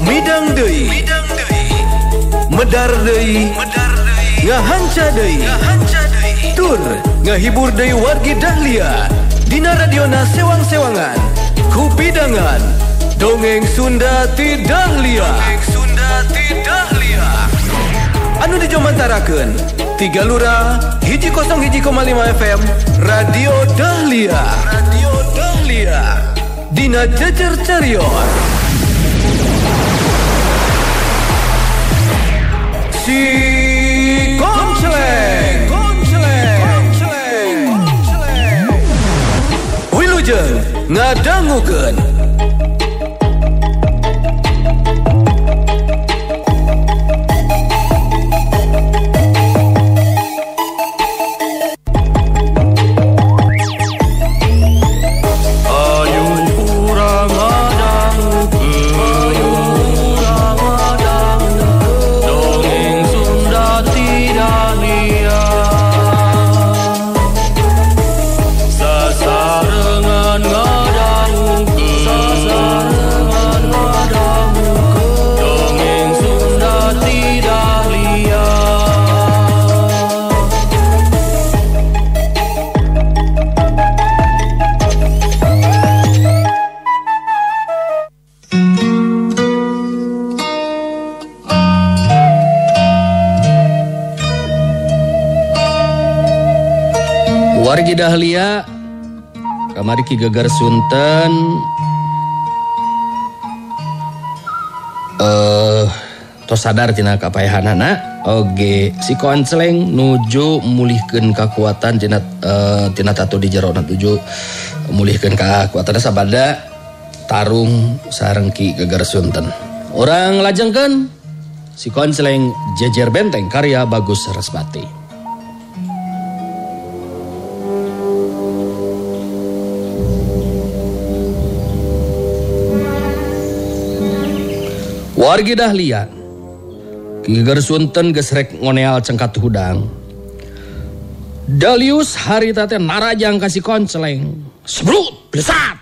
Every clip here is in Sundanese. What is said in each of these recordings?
Midang deui, medar deui, ngahanca deui, tur ngahibur deui wargi Dahlia dina radiona sewang-sewangan kupidangan dongeng Sunda ti Dahlia. Anu dijomantarakeun Tiga Lura 101,5 FM Radio Dahlia. Radio Dahlia dina Jejer Carios. Si Konceleng, Wilujeng ngadangukeun. Wargi Dahlia kamari Ki Geger Sunten tos sadar tina kapaehanana oge si Konceleng nuju mulihkeun kakuatan tina tina tatu di jerona tuju mulihkeun kakuatan sabada tarung sareng Ki Geger Sunten. Urang lajengkeun si Konceleng Jejer Benteng karya Bagus Respati. Wargi Dahlia Ki Geger Sunten geus rek ngoneal cengkat hudang. Dalius harita teh narajang ka si Konceleng. Sebrut, blesat.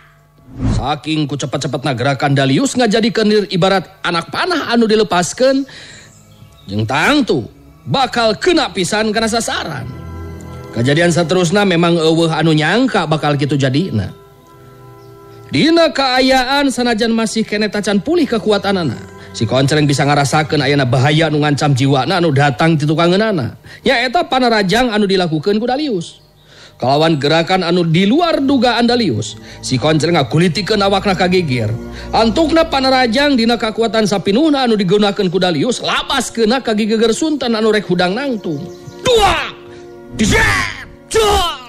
Saking ku cepet-cepetna gerakan Dalius ngajadikeun ibarat anak panah anu dilepaskeun jeung tangtu bakal kena pisan kana sasaran. Kejadian saterusna memang eueuh anu nyangka bakal kitu jadina. Dina kaayaan sanajan masih keneh tacan pulih kekuatanana. Si Konceleng bisa ngarasakeun ayana bahaya nu ngancam jiwana anu datang ti tukangeunana. Nyaeta panarajang anu dilakukeun ku Dalius. Kalawan gerakan anu di luar dugaan Dalius, si Konceleng ngagulitikeun awakna ka gigir. Antukna panarajang dina kakuatan sapinuhna anu digunakeun ku Dalius labas keuna ka Geger Sunten anu rek hudang nangtung. Dua! Dijep! Jep!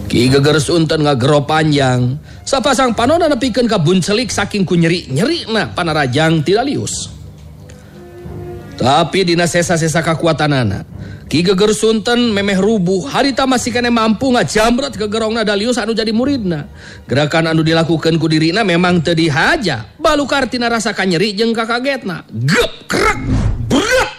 Ki Geger Sunten ngagero panjang. Sapasang panona nepikeun ka buncelik saking ku nyeri-nyerina panarajang ti Dalius. Tapi dina sesa-sesa kakuatanana, Ki Geger Sunten memeh rubuh harita masih keneh mampu ngajamret gegerongna Dalius anu jadi muridna. Gerakan anu dilakukeun ku dirina memang teu dihaja. Balukar tina rasa kanyeri jeung kakagetna. Gep krek brek.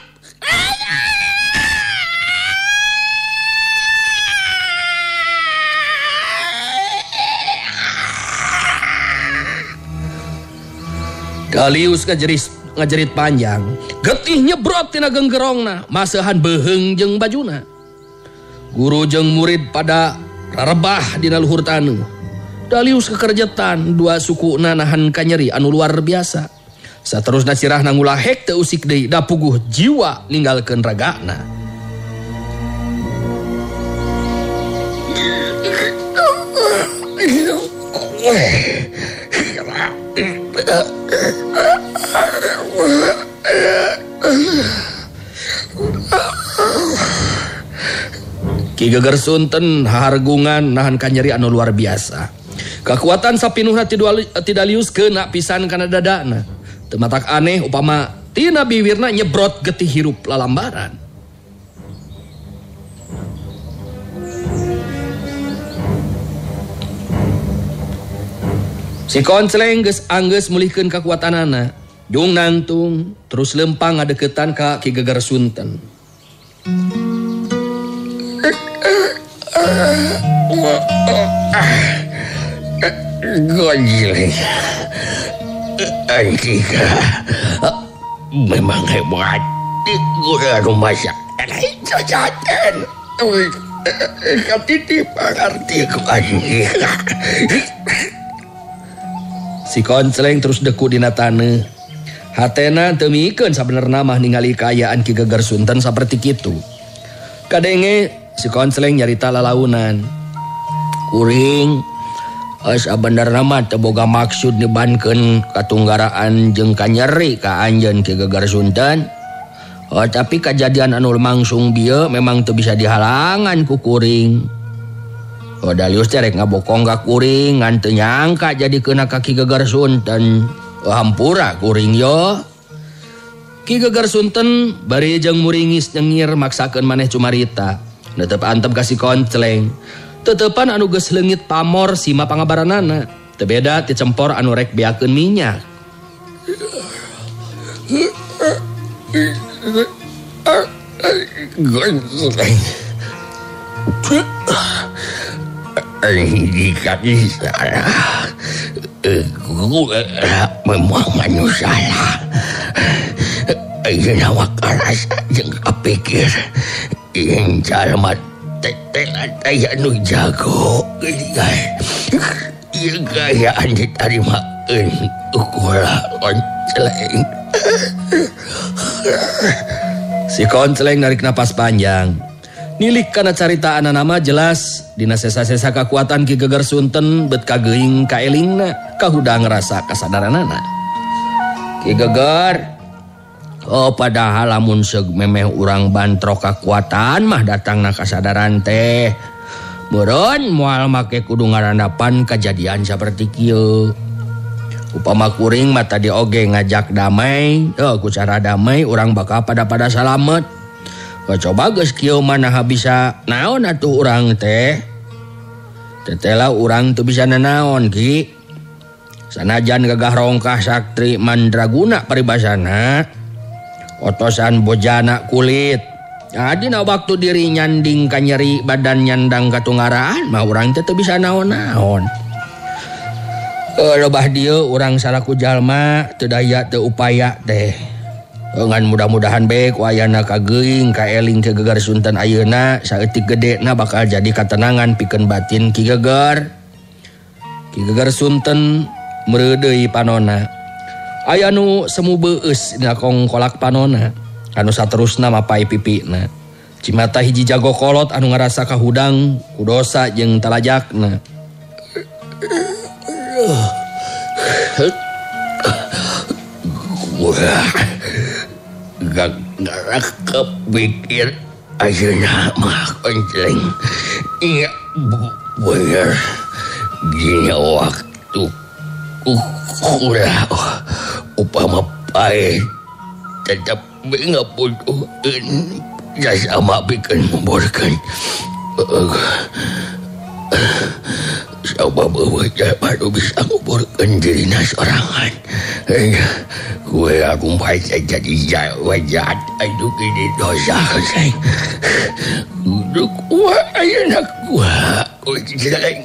Dalius ngajerit panjang, getih nyebrot tina genggerongna, masehan beuheung jeung bajuna. Guru jeung murid pada rarebah dina luhur taneuh. Dalius kekerjetan, dua sukuna nahan kanyeri anu luar biasa. Saterusna sirahna ngulahek teu usik deui, da puguh jiwa ninggalkeun ragana. Ki Geger Sunten hahargungan nahan kanyeri anu luar biasa. Kekuatan sapinuhna ti Dalius kena pisan kana dadana. Teu matak aneh upama tina biwirna nyebrot getih hirup lalambaran. Si Konceleng geus anggeus mulihkeun kakuatanana. Jung nangtung terus lempang ngadeukeutan ka Ki Geger Sunten. Gonjling Andika memang hebat. Gua rumah sakit cacaten. Katiti pangarti ku Andika. Si Koncleng terus deku dina taneuh. Hatena teu mikeun sabenerna mah ningali kaayaan Ki Geger Sunten saperti kitu. Kadenge si Koncleng nyarita lalaunan. Kuring sabenerna mah teu boga maksud nibankeun katunggaraan jeung kanyeri ka anjeun Ki Geger Sunten. Oh, tapi kejadian anu langsung bieu memang teu bisa dihalangan ku kuring. Oh, Dalius teh rek ngabokong ka kuring ngan teu nyangka jadi keuna ka Ki Geger Sunten. Oh, hampura kuring yo. Ki Geger Sunten bari jeung muringis nyengir maksakeun maneh cumarita. Netep antep ka si Koncleng. Tetepan anu geus leungit pamor sima pangabaranana. Teu beda ti cempor anu rek beakeun minyak. Andika salah. Memang anu salah. Ayeuna mah karasa jeung kapikir ing jalma tetelan aya nu jago. Ieu gayaan ditarimakeun ukura Koncleng. Si Koncleng narik napas panjang. Nilik kana caritaanna nama jelas dina sesa-sesa kakuatan Ki Geger Sunten bet kageuing kaelingna kahudang rasa kasadaranana. Ki Geger, oh padahal lamun seug memeh urang bantrok kakuatan mah datangna kasadaran teh. Meureun moal make kudu ngarandapan kajadian saperti kieu. Upama kuring mah tadi oge ngajak damai, ku cara damai urang bakal pada-pada salamet. Coba geus kieu mah naha bisa naon atuh urang teh. Tetela urang teu bisa nanaon Ki. Sanajan gagah rongkah saktri mandraguna paribasana. Otosan bojana kulit. Dina waktu diri nyanding kanyeri badan nyandang katungaraan mah urang teh teu bisa naon-naon. Lebah dieu urang salaku jalma teu daya teu upaya teh. Ngan mudah-mudahan bae ku ayana kageuing kaeling Ki Geger Sunten ayeuna saeutik gedena bakal jadi katenangan pikeun batin Ki Geger. Ki Geger Sunten meureudeuy panona. Aya nu semu beueus dina kongkolak panona anu saterusna mapai pipina. Cimata hiji jago kolot anu ngarasa kahudang ku dosa jeung talajakna. Gak kepikir ayeuna mah Koncleng. Iya bener dina waktu kula upama pae tetep ngabutuhkeun jasa pikeun nguburkeun. Sabab eueuh jalma nu bisa nguburkeun dirina sorangan. Gue aku baca jadi jahat aduh gini dosa seng. Gua ayeuna gua jelek.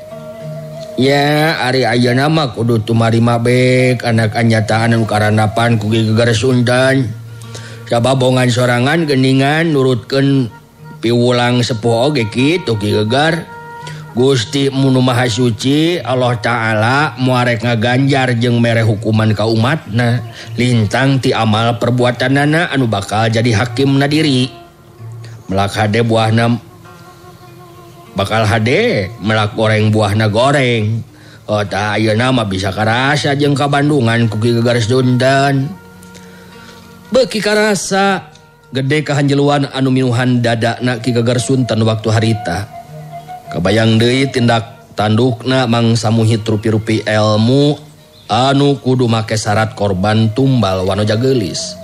Ya ari ayeuna mah kudu tumarima bek anak anyataan anu karandapan ku Ki Geger Sunten. Sababongan sorangan geuningan nurutkeun piwulang sepuh oge kitu Ki Geger. Gusti munu Maha Suci Allah Ta'ala muarek ngaganjar jeung mere hukuman ka umatna lintang ti amal perbuatanana anu bakal jadi hakimna diri. Melak hade buahna bakal hade melak goreng buahna goreng. Oh tah ayeuna mah bisa karasa jeung ka Bandungan ku Ki Geger Sunten. Beuki karasa gede kahanjeluan anu minuhan dadana Ki Geger Sunten waktu harita. Kabayang deui tindak tandukna mangsa muhit rupi-rupi ilmu anu kudu make syarat korban tumbal wanoja geulis.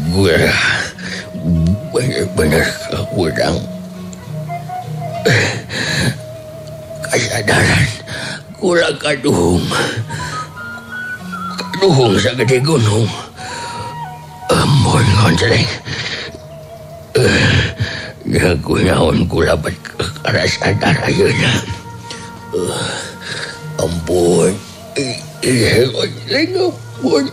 Gue bener-bener kurang kesadaran. Kula kaduhung. Kaduhung sagede gunung. Ampun konceleng. Ya kunaon kula bet karasa ayeuna. Ampun. Konceleng ampun.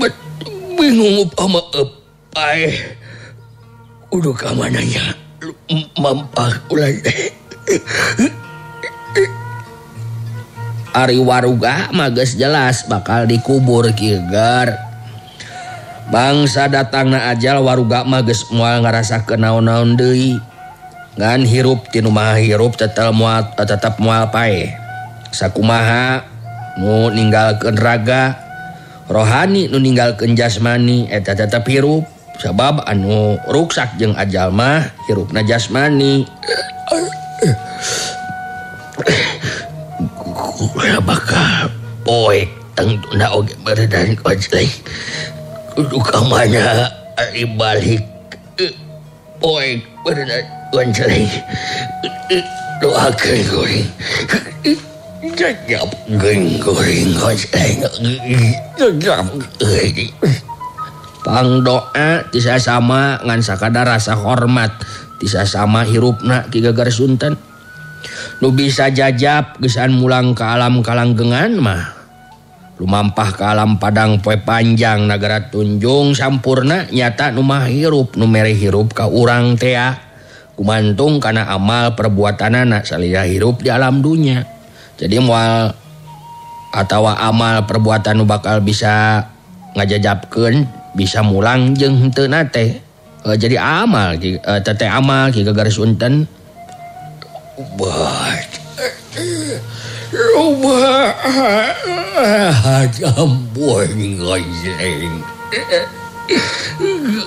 Bet bingung upama epai. Kudu ka mananya mampah kula teh. Ari waruga mah geus jelas bakal dikubur Ki Gegar. Bangsa datangna ajal waruga mah geus moal ngarasakeun naon-naon deui. Ngan hirup ti nu maha hirup tetep moal paeh. Sakumaha nu ninggalkeun raga rohani nu ninggalkeun jasmani eta tetep hirup. Sabab anu ruksak jeung ajal mah hirupna jasmani. Kula bakal poek tangtuna oge beredan konceleng. Kudu ka mana ari balik poek beredan konceleng. Doakeun kuring. Jajapkeun kuring konceleng. Jajapkeun. Pangdoa ti sasama ngan sakadar rasa hormat ti sasama hirupna Ki Gegar Sunten. Nu bisa jajap geusan mulang ka alam kalanggengan mah lumampah ka alam padang poe panjang nagara Tunjung sampurna nyata nu mah hirup nu mere hirup ka urang tea kumantung kana amal perbuatanana salila hirup di alam dunya. Jadi moal atawa amal perbuatan nu bakal bisa ngajajapkeun bisa mulang jeung henteu na teh. Jadi amal teteh amal Ki Gegar Sunten. Obat obat ampun konceleng.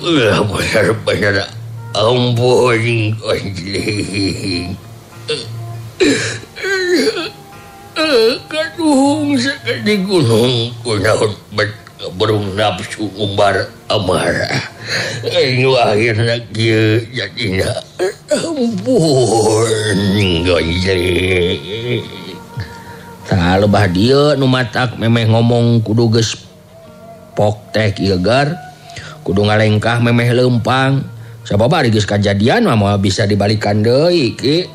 Benar-benar ampun konceleng. Kaduhung sagede gunung kunaon bet burung nafsu umbar amarah. Nu akhirna kieu jadina ampun konceleng. Tah lebah dieu nu matak memeh ngomong kudu geus pok teh Ki Gegar, kudu ngalengkah memeh leumpang. Sabab ari geus kajadian mah moal bisa dibalikan deui Ki.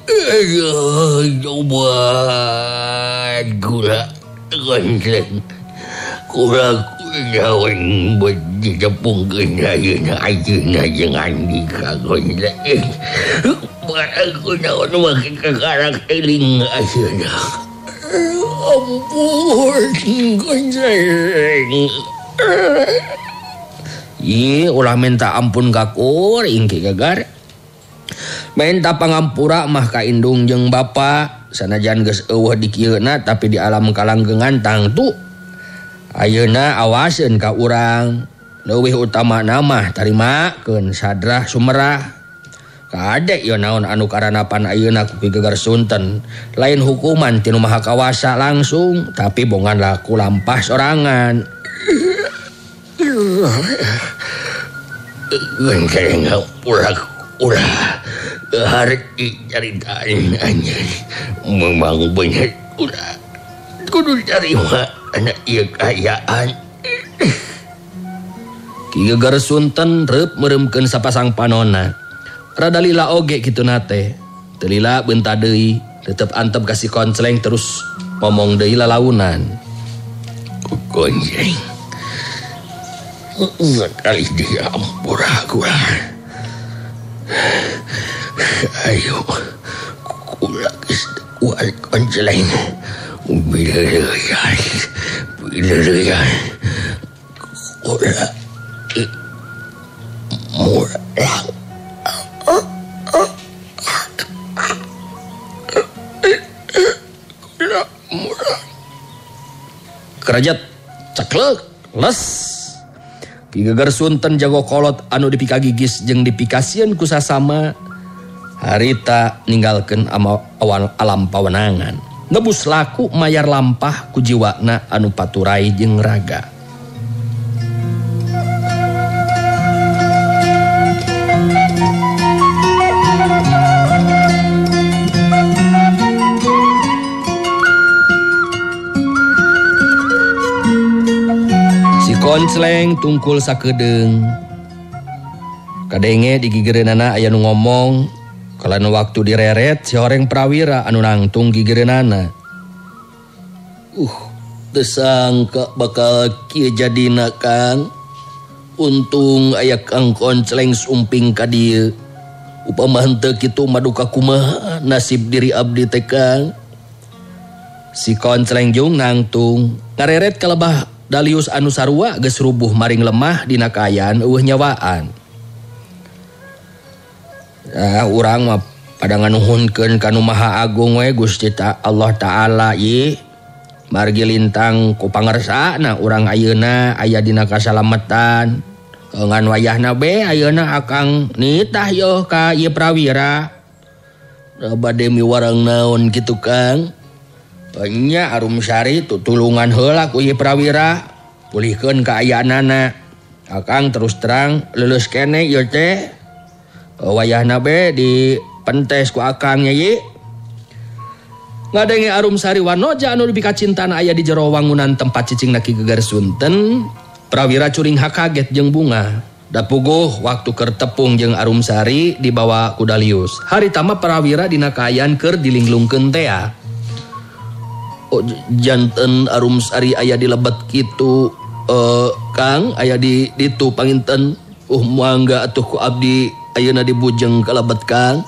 Coba gula konceleng. Kula kunaon bet ditepungkeun ayeuna ayeuna jeung Andika konceleng. Kunaon make kakarak eling ayeuna. Ampun konceleng. Ih, ulah minta ampun ka kuring Ki Gegar. Minta pangampura mah ka indung jeung bapa sanajan geus eueuh di kieuna tapi di alam kalanggengan tangtu. Ayeuna awaseun ka urang. Leuwih utamana mah tarimakeun sadrah sumerah. Kadek ieu naon anu karanapan ayeuna ku Ki Gegar Sunten. Lain hukuman ti nu Maha Kawasa langsung tapi bongan laku lampah sorangan. Konceleng ulah ulah harti caritaan anjeun memang bener ulah kudu tarima anak ieu kaayaan. Ki Gegar Sunten reup meureumkeun sapasang panonna. Rada lila oge kituna teh. Teu lila beunta deui, tetep antep ka si Konceleng terus ngomong deui lalaunan. Konceleng sekali dia ampura kula. Ayo kula geus kuat konceleng. Bileureyan bileureyan kula murang. Kula murang. Kerajat ceklek les. Ki Gegar Sunten jago kolot anu dipikagigis jeung dipikasieun ku sasama harita ninggalkeun alam pawenangan. Nebus laku mayar lampah ku jiwana anu paturai jeung raga. Koncleng tungkul sakedeung. Kadenge di gigireunana aya nu ngomong, kalanu waktu direret si horeng Prawira anu nangtung gigireunana. Teu sangka bakal kieu jadina Kang. Untung aya Kang Koncleng sumping ka dieu. Upama henteu kitu maduka kumaha nasib diri abdi teh Kang. Si Koncleng jung nangtung ngareret kalebah Dalius anu sarua geus rubuh maring lemah dina kaayaan eueuh nyawaan. Ah, urang mah pada nganuhunkeun ka Nu Maha Agung we Gusti Allah Ta'ala ieu. Margi lintang ku pangersana urang ayeuna aya dina kasalametan. Ngan wayahna be ayeuna akang nitah yeuh ka ieu Prawira. Bade miwarang naon kitu Kang? Nya Arumsari tutulungan heula ku ieu Prawira, pulihkeun kaayaanana. Akang terus terang leuleus keneh ieu teh. Wayahna be dipentes ku akang nya ye. Ngadenge Arumsari wanoja anu dipikacintana aya di jero wangunan tempat cicingna Ki Geger Sunten, Prawira curing kaget jeung bunga. Da puguh waktu keur tepung jeung Arumsari dibawa ku Dalius. Harita mah Prawira dina kaayaan keur dilinglungkeun tea. Oh, janten Arumsari aya di lebet kitu, Kang aya di ditu panginten. Mangga atuh ku abdi ayeuna dibujeng ka lebet Kang.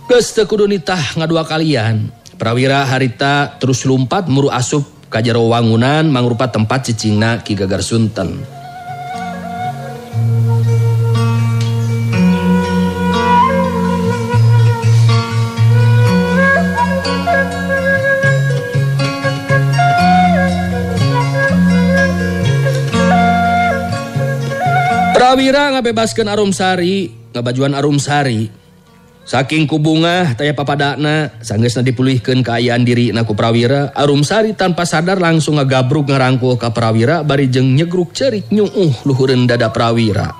Geus teu kudu nitah ngadua kalian. Prawira harita terus lumpat muru asup ka jero wangunan mangrupa tempat cicingna Ki Geger Sunten. Prawira ngabebaskeun Arumsari, ngabajuan Arumsari. Saking kubungah taya papadana sanggeusna dipulihkeun kaayaan dirina ku Prawira, Arumsari tanpa sadar langsung ngagabrug ngarangkul ka Prawira bari jeung nyegruk ceurik nyuuh luhureun dada Prawira.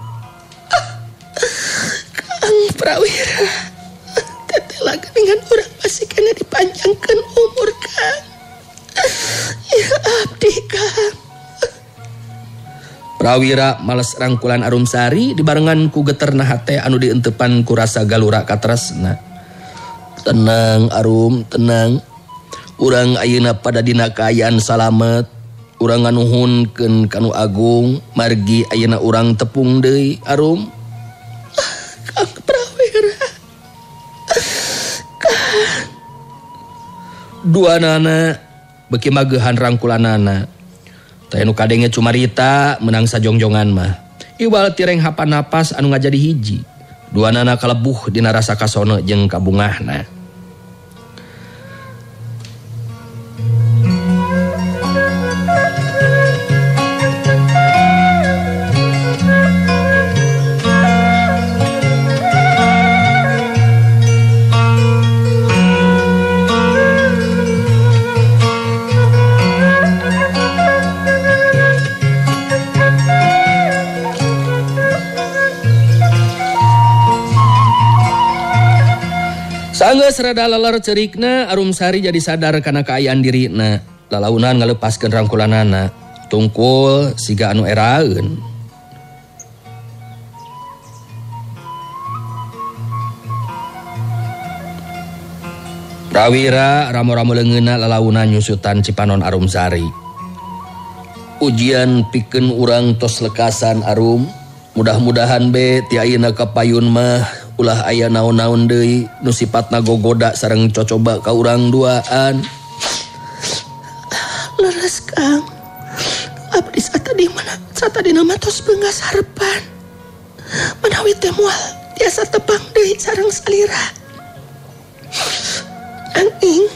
Kang Prawira, teteh lagi dengan urang masih kena dipanjangkeun umur Kang. Ya abdi Kang. Prawira males rangkulan Arumsari dibarengan ku geterna hate anu dientepan ku rasa galura katresna. Tenang Arum, tenang. Urang ayeuna pada dina kaayaan salamet. Urang nganuhunkeun ka Nu Agung, margi ayeuna urang tepung deui Arum. Kang Prawira. Kang. Duanana beuki mageuhan rangkulanana. Teh nu kadenge cumarita menang sajongjongan mah. Iwal tireng hapan napas anu ngajadi hiji. Duanana kalebuh dina rasa kasone jeung kabungahna. Sanggeus rada leler cerikna, Arumsari jadi sadar kana kaayaan dirina. Lalaunan ngalepaskeun rangkulanana, tungkul siga anu eraeun. Prawira ramo-ramo leungeunna lalaunan nyusutan cipanon Arumsari. Ujian pikeun urang tos lekasan Arum, mudah-mudahan be ti ayeuna ka payun mah ulah aya naon-naon deui nu sipatna gogoda sareng cocoba ka urang duaan. Leres Kang. Abdi satadi mana satadina mah tos beunggas harepan. Manawi teh moal tiasa tepang deui sareng salira. Anging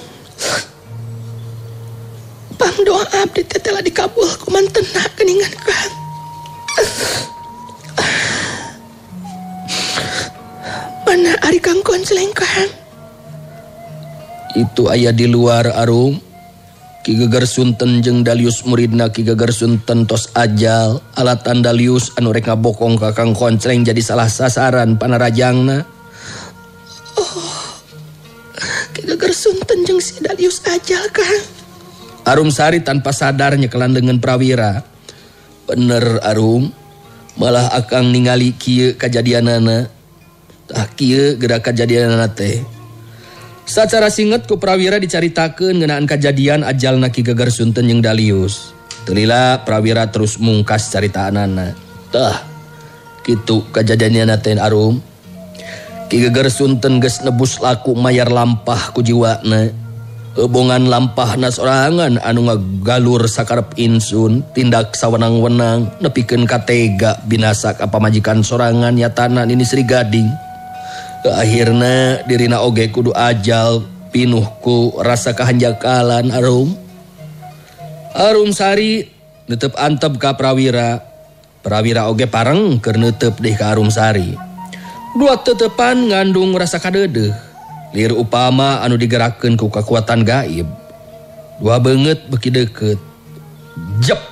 pangdoa abdi teh telah dikabul ku mantena geuningan Kang. Mana ari Kang Koncleng Kang? Itu aya di luar Arum. Ki Geger Sunten jeung Dalius muridna Ki Geger Sunten tos ajal. Alatan Dalius anu rek ngabokong ka Kang Koncleng jadi salah sasaran panarajangna. Oh, Ki Geger Sunten jeung si Dalius ajal Kang. Arumsari tanpa sadar nyekelan leungeun Prawira. Bener Arum, malah akang ningali kieu kajadianana. Tah kieu geura kajadianana teh. Sacara singet ku Prawira dicaritakeun ngeunaan kajadian ajalna Ki Geger Sunten jeung Dalius. Teu lila Prawira terus mungkas caritaanana. Tah kitu kajadianana teh Arum. Ki Geger Sunten geus nebus laku mayar lampah ku jiwana. Ebongan lampahna sorangan anu ngagalur sakarep insun, tindak sawenang-wenang nepikeun katega binasa ka pamajikan sorangan nyatana Nini Sri Gading. Akhirna dirina oge kudu ajal pinuh ku rasa kahanjakalan Arum. Arum Sari netep antep ka Prawira. Prawira oge pareng keur netep deui ka Arum Sari. Dua tetepan ngandung rasa kadeudeuh. Lir upama anu digerakkeun ku kakuatan gaib. Dua beungeut beuki deukeut. Jep.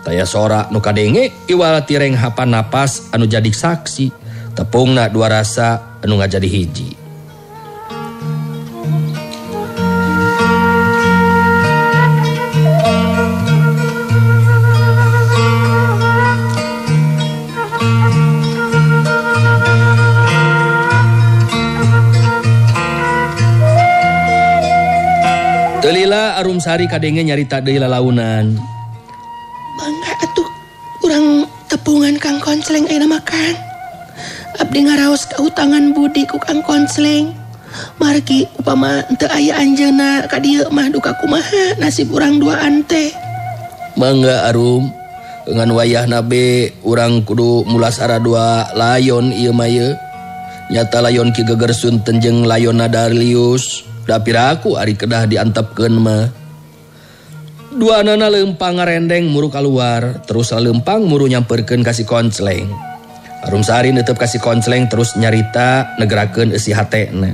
Taya sora nu kadenge iwal tireng hapan napas anu jadi saksi. Tepungna dua rasa anu ngajadi hiji. Teu lila Arum Sari kadenge nyarita deui lalaunan. Mangga atuh urang tepungan Kang Koncleng ayeuna mah Kang. Abdi ngaraos kautangan budi ku Kang Koncleng. Margi upama teu aya anjeunna ka dieu mah duka kumaha nasib urang duaan teh. Mangga Arum, ngan wayahna be urang kudu mulasara dua layon ieu mah ye. Nyata layon Ki Geger Sunten jeung layonna Dalius. Da piraku ari kedah diantepkeun mah. Dua nana leumpang ngarendeng muru kaluar, terus leumpang muru nyamperkeun ka si Koncleng. Arum Sari netep ka si Koncleng terus nyarita negerakeun eusi hatena.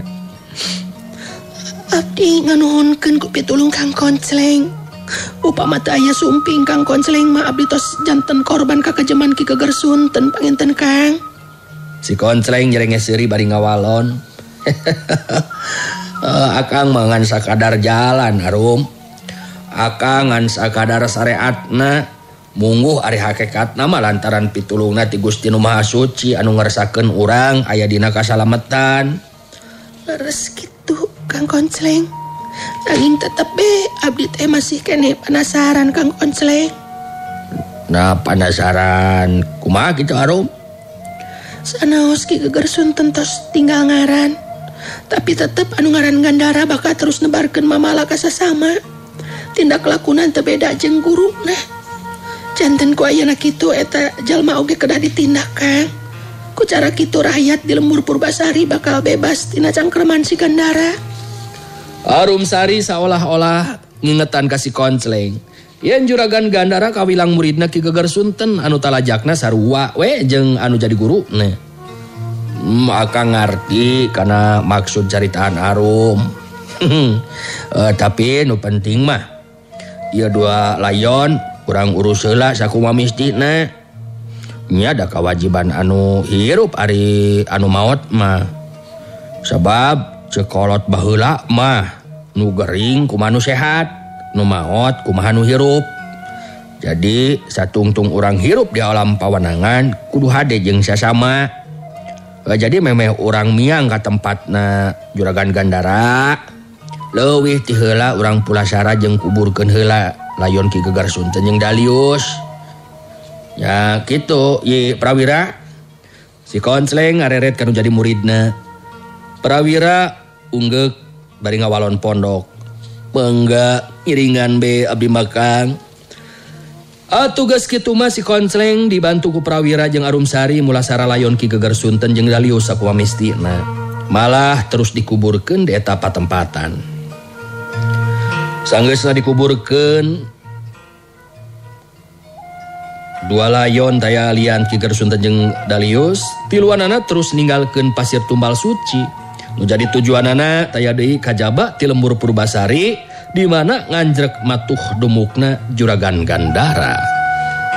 Abdi nganuhunkeun ku pitulung Kang Koncleng. Upama teu aya sumping Kang Koncleng mah abdi tos janten korban kakejeman Ki Geger Sunten panginten Kang. Si Koncleng nyerenge seuri bari ngawalon. Akang mah ngan sakadar jalan Arum. Akang ngan sakadar sareatna. Mungguh ari hakikatna mah lantaran pitulungna ti Gusti Nu Maha Suci anu ngersakeun urang aya dina kasalametan. Leres kitu Kang Koncleng. Nanging tetep be abdi teh masih keneh penasaran Kang Koncleng. Nah penasaran kumaha kitu Arum? Sanaos Ki Geger Sunten tos tinggal ngaran. Tapi tetep anu ngaran Gandara bakal terus nebarkeun mamala ka sasama. Tindak lakunan teu beda jeung guruna. Janten ku ayeuna kitu eta jalma oge kedah ditindak Kang. Ku cara kitu rakyat di lembur Purbasari bakal bebas tina cangkreman si Gandara. Arum Sari saolah-olah ngingetan ka si Koncleng. Yen juragan Gandara kawilang muridna Ki Geger Sunten anu talajakna sarua we jeung anu jadi guruna. Akang ngarti karena maksud caritaan Arum. Tapi nu penting mah ieu dua layon kurang urus heula sakumaha mistina. Nya ada kewajiban anu hirup ari anu maot mah. Sebab cekolot baheula mah nu gering kumaha nu sehat, nu maot kumaha nu hirup. Jadi satungtung urang hirup di alam pawanangan kudu hade jeung sasama. Jadi memeh urang miang ka tempatna juragan Gandara leuwih ti heula urang pulasara jeung kuburkeun heula layon Ki Geger Sunten jeung Dalius. Ya kitu ye Prawira. Si Koncleng ngareret kanu jadi muridna. Prawira unggeuk bari ngawalon pondok. Mangga ngiringan be abdi makang. Tugas kitu mah si Koncleng dibantu ku Prawira jeung Arum Sari mulasara layon Ki Geger Sunten jeung Dalius sakumaha mistina. Malah terus dikuburkeun di eta patempatan. Sanggeusna dikuburkeun dua layon taya lian Ki Geger Sunten jeung Dalius, tiluanana terus ninggalkeun pasir tumbal suci. Nu jadi tujuanana taya deui kajaba ti lembur Purbasari di mana nganjrek matuh dumukna juragan Gandara.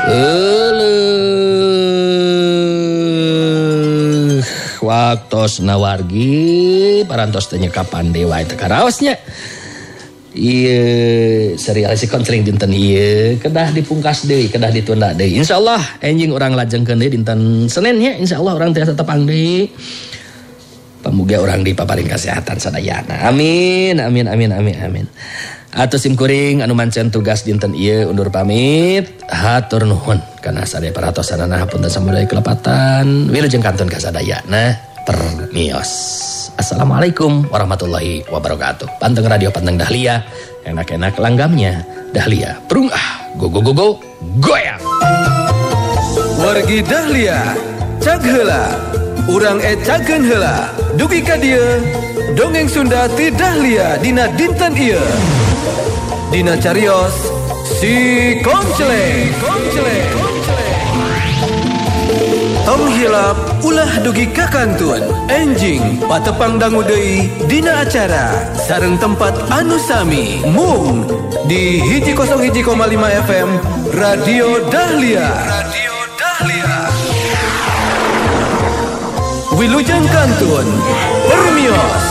Euleuh, waktosna wargi parantos teh nyekapan dewa eta karaosnya. Ieu serial si Konceling dinten ieu kedah dipungkas deui, kedah ditunda deui. Insyaallah enjing urang lajengkeun deui dinten Senin nya, insyaallah urang tiasa tepang deui. Pamuga urang dipaparin kesehatan sadayana. Amin amin amin amin amin. Atuh sim kuring anu mancen tugas dinten ieu undur pamit. Hatur nuhun kana sadaya perhatosanana, hapunten samudaya kelepatan. Wilujeng kantun ka sadayana. Permios. Assalamualaikum warahmatullahi wabarakatuh. Panteng Radio, Panteng Dahlia. Enak-enak langgamnya Dahlia. Prung ah, go go go go, goyang. Wargi Dahlia, cag heula. Urang ecageun heula. Dugi ka dieu, dongeng Sunda ti Dahlia dina dinten ieu. Dina carios si Konceleng. Konceleng. Tong hilap ulah dugi ka kantun. Enjing patepang dangu deui dina acara sareng tempat anu sami mung di 101,5 FM Radio Dahlia. Radio Dahlia. Wilujeng kantun. Permios.